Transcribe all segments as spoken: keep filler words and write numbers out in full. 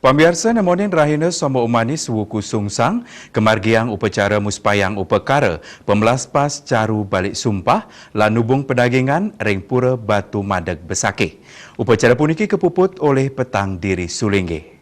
Pamiarsa, nemonin rahina Soma Umanis wuku sungsang, kamargiang upacara muspayang upakara, pamelaspas caru balik sumpah, lan nubung padagingan ring Pura Batu Madeg Besakih. Upacara puniki kapuput olih petang diri sulinggih.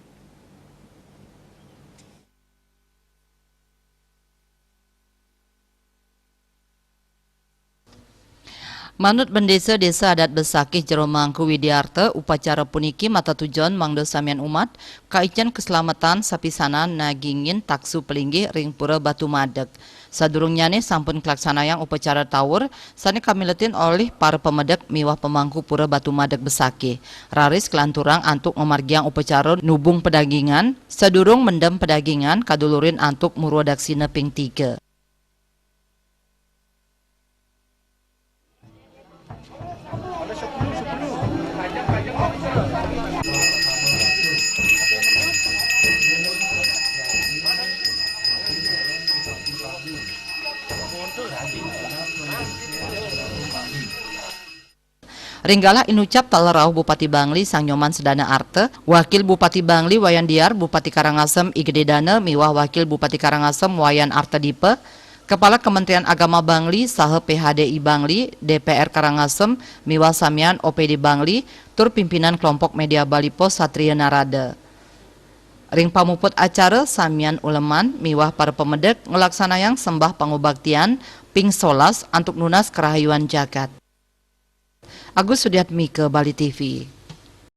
Manut Bendesa Desa Adat Besakih Jero Mangku Widiarta, upacara puniki matetujon mangda samian umat kaicen kaslametan sapisanan nagingin taksu palinggih ring Pura Batu Madeg. Sadurungnyané sampun kalaksanayang upacara tawur sané kamiletin olih para pamedek miwah pamangku Pura Batu Madeg Besakih. Raris kalanturang antuk ngamargiang upacara nubung padagingan, sadurung mendem padagingan kadulurin antuk murwa daksina ping tiga. Ring galah inucap taler rauh Bupati Bangli Sang Nyoman Sedana Arta, Wakil Bupati Bangli Wayan Diar, Bupati Karangasem I Gedé Dana miwah Wakil Bupati Karangasem Wayan Arta Dipa, Kepala Kementerian Agama Bangli saha P H D I Bangli, D P R Karangasem miwah samian O P D Bangli, tur pimpinan Kelompok Media Bali Post Satria Narada. Ring pamuput acara, samian uleman miwah para pamedek nglaksanayang sembah pangubaktian ping solas antuk nunas karahayuan jagat. Agus Sudiatmika, Bali T V.